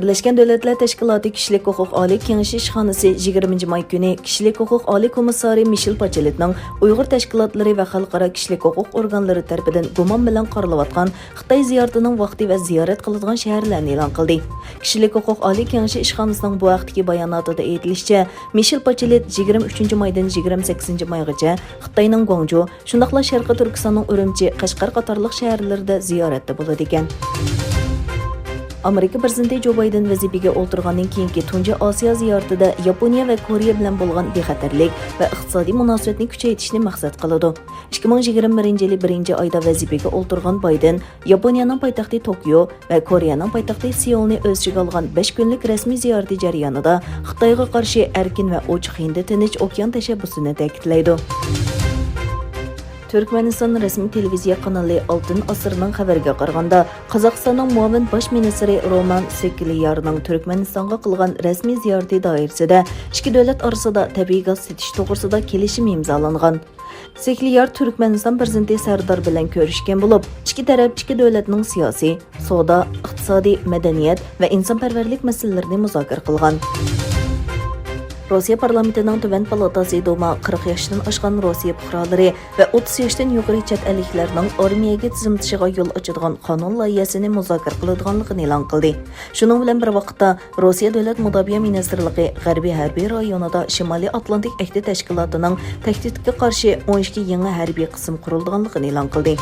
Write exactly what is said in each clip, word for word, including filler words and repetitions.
بىرلەشكەن دۆلەتلەر تەشكىلاتى كىشىلىك ھوقۇق ئالىي كېڭىشى ئىشخانىسى يىگىرمىنچى ماي كۈنى كىشىلىك ھوقۇق ئالىي كومىسسارى مىشېل باچېلېتنىڭ ئۇيغۇر تەشكىلاتلىرى ۋە خەلقئارا كىشىلىك ھوقۇق ئورگانلىرى تەرىپىدىن گۇمان بىلەن قارىلىۋاتقان خىتاي زىيارىتىنىڭ ۋاقتى ۋە زىيارەت قىلىدىغان شەھەرلەرنى ئېلان قىلدى. كىشىلىك ھوقۇق ئالىي كېڭىشى ئىشخانىسىنىڭ بۇ ھەقتىكى باياناتىدا ئېيتىلىشىچە، مىشېل باچېلېت يىگىرمە ئۈچىنچى مايدىن يىگىرمە سەككىزىنچى مايغىچە خىتاينىڭ گۇاڭجۇ، شۇنداقلا شەرقىي تۈركىستاننىڭ ئۈرۈمچى، قەشقەر قاتارلىق شەھەرلىرىدە زىيارەتتە بولىدىكەن. ئامېرىكا پىرېزىدېنتى جو بايدېن ۋەزىپىگە ئولتۇرغاندىن كېيىنكى تۇنجى ئاسىيا زىيارىتىدە ياپونىيە ۋە كورېيە بىلەن بولغان بىخەتەرلىك ۋە ئىقتىسادىي مۇناسىۋەتنى كۈچەيتىشنى مەقسەت قىلىدۇ. ئىككى مىڭ يىگىرمە بىرىنچى يىلى بىرىنچى ئايدا ۋەزىپىگە ئولتۇرغان بايدېن ياپونىيەنىڭ پايتەختى توكيو ۋە كورېيەنىڭ پايتەختى سېئۇلنى ئۆز ئىچىگە ئالغان بەش كۈنلۈك رەسمىي زىيارىتى جەريانىدا خىتايغا قارشى ئەركىن ۋە ئوچۇق ھىندى تىنچ ئوكيان تەشەببۇسىنى تەكىتلەيدۇ. تۈركمەنىستان رەسمىي تېلېۋىزىيە قانىلى ئالتىن ئاسىرنىڭ خەۋىرىگە قارىغاندا، قازاقىستاننىڭ مۇئاۋىن باش مىنىستىرى رومان سېكلىيارنىڭ تۈركمەنىستانغا قىلغان رەسمىي زىيارىتى دائىرىسىدە ئىككى دۆلەت ئارىسىدا تەبىئىي گاز سېتىش توغرىسىدا كېلىشىم ئىمزالانغان. سېكلىيار تۈركمەنىستان پىرېزىدېنتى سەردار بىلەن كۆرۈشكەن بولۇپ، ئىككى تەرەپ ئىككى دۆلەتنىڭ سىياسىي، سودا، ئىقتىسادىي، مەدەنىيەت ۋە ئىنسانپەرۋەرلىك مەسىلىلىرىنى مۇزاكىرە قىلغان. روسىيە پارلامېنتىنىڭ تۆۋەن پالاتاسى دوما قىرىق ياشتىن ئاشقان روسىيە پۇقرالىرى ۋە ئوتتۇز ياشتىن يۇقىرى چەت ئەللىكلەرنىڭ ئارمىيەگە تىزىملىتىشىغا يول ئاچىدىغان قانۇن لايىھەسىنى مۇزاكىرە قىلىدىغانلىقىنى ئېلان قىلدى. شۇنىڭ بىلەن بىر ۋاقىتتا، روسىيە دۆلەت مۇداپىئە مىنىستىرلىقى غەربىي ھەربىي رايونىدا شىمالىي ئاتلانتىك ئەھدى تەشكىلاتىنىڭ تەھدىتكە قارشى ئون ئىككى يېڭى ھەربىي قىسىم قۇرۇلىدىغانلىقىنى ئېلان قىلدى.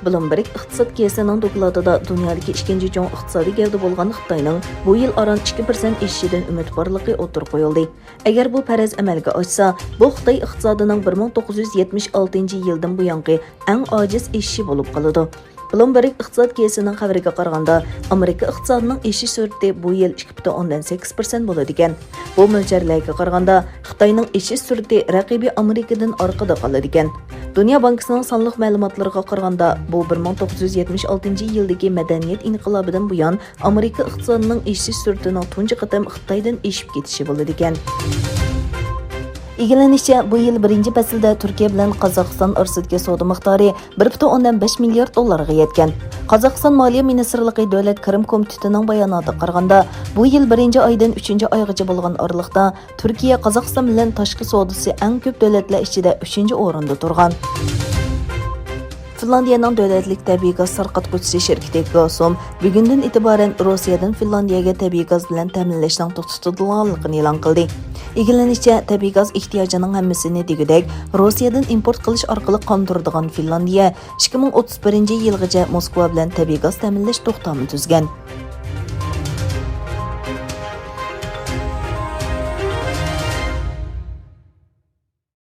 بلومبېرگ ئىقتىساد گېزىتىنىڭ دوكلاتىدا دۇنيادىكى ئىككىنچى چوڭ ئىقتىسادىي گەۋدە بولغان خىتاينىڭ بۇ يىل ئاران ئىككى پىرسەنت ئېشىشىدىن ئۈمىد بارلىقى ئوتتۇرىغا قويۇلدى. ئەگەر بۇ پەرەز ئەمەلگە ئاشسا، بۇ خىتاي ئىقتىسادىنىڭ بىر مىڭ توققۇز يۈز يەتمىش ئالتىنچى يىلدىن بۇيانقى ئەڭ ئاجىز ئېشىشى بولۇپ قالىدۇ. بلومبېرگ ئىقتىساد گېزىتىنىڭ خەۋىرىگە قارىغاندا، ئامېرىكا ئىقتىسادىنىڭ ئېشىش سۈرئىتى بۇ يىل ئىككى پۈتۈن ئوندىن سەككىز پىرسەنت بولىدىكەن. بۇ مۆلچەرلەرگە قارىغاندا، خىتاينىڭ ئېشىش سۈرئىتى رەقىبى ئامېرىكىدىن ئارقىدا قالىدىكەن. دۇنيا بانكىسىنىڭ سانلىق مەلۇماتلىرىغا قارىغاندا، بۇ بىر مىڭ توققۇز يۈز يەتمىش ئالتىنچى يىلدىكى مەدەنىيەت ئىنقىلابىدىن بۇيان ئامېرىكا ئىقتىسادىنىڭ ئېشىش سۈرئىتىنىڭ تۇنجى قېتىم خىتايدىن ئېشىپ كېتىشى بولىدىكەن. ئىگىلىنىشىچە، بۇ يىل بىرىنچى پەسىلدە تۈركىيە بىلەن قازاقىستان ئارىسىدىكى سودا مىقدارى بىر پۈتۈن ئوندىن بەش مىليارد دوللارغا يەتكەن. قازاقىستان مالىيە مىنىستىرلىقى دۆلەت كىرىم كومىتېتىنىڭ باياناتىغا قارىغاندا، بۇ يىل بىرىنچى ئايدىن ئۈچىنچى ئايغىچە بولغان ئارىلىقتا تۈركىيە قازاقىستان بىلەن تاشقى سودىسى ئەڭ كۆپ دۆلەتلەر ئىچىدە ئۈچىنچى ئورۇندا تۇرغان. فىنلاندىيەنىڭ دۆلەتلىك تەبىئىي گاز تارقاتقۇچىسى شىركىتى گازسوم بۈگۈندىن ئېتىبارەن روسىيەدىن فىنلاندىيەگە تەبىئىي گاز بىلەن تەمىنلەشنىڭ توختىتىلىدىغانلىقىنى ئېلان قىلدى. ئىگىلىنىشىچە، تەبىئىي گاز ئېھتىياجىنىڭ ھەممىسىنى دېگۈدەك روسىيەدىن ئىمپورت قىلىش ئارقىلىق قاندۇرىدىغان فىنلاندىيە ئىككى مىڭ ئوتتۇز بىرىنچى يىلغىچە موسكۋا بىلەن تەبىئىي گاز تەمىنلەش توختامى تۈزگەن.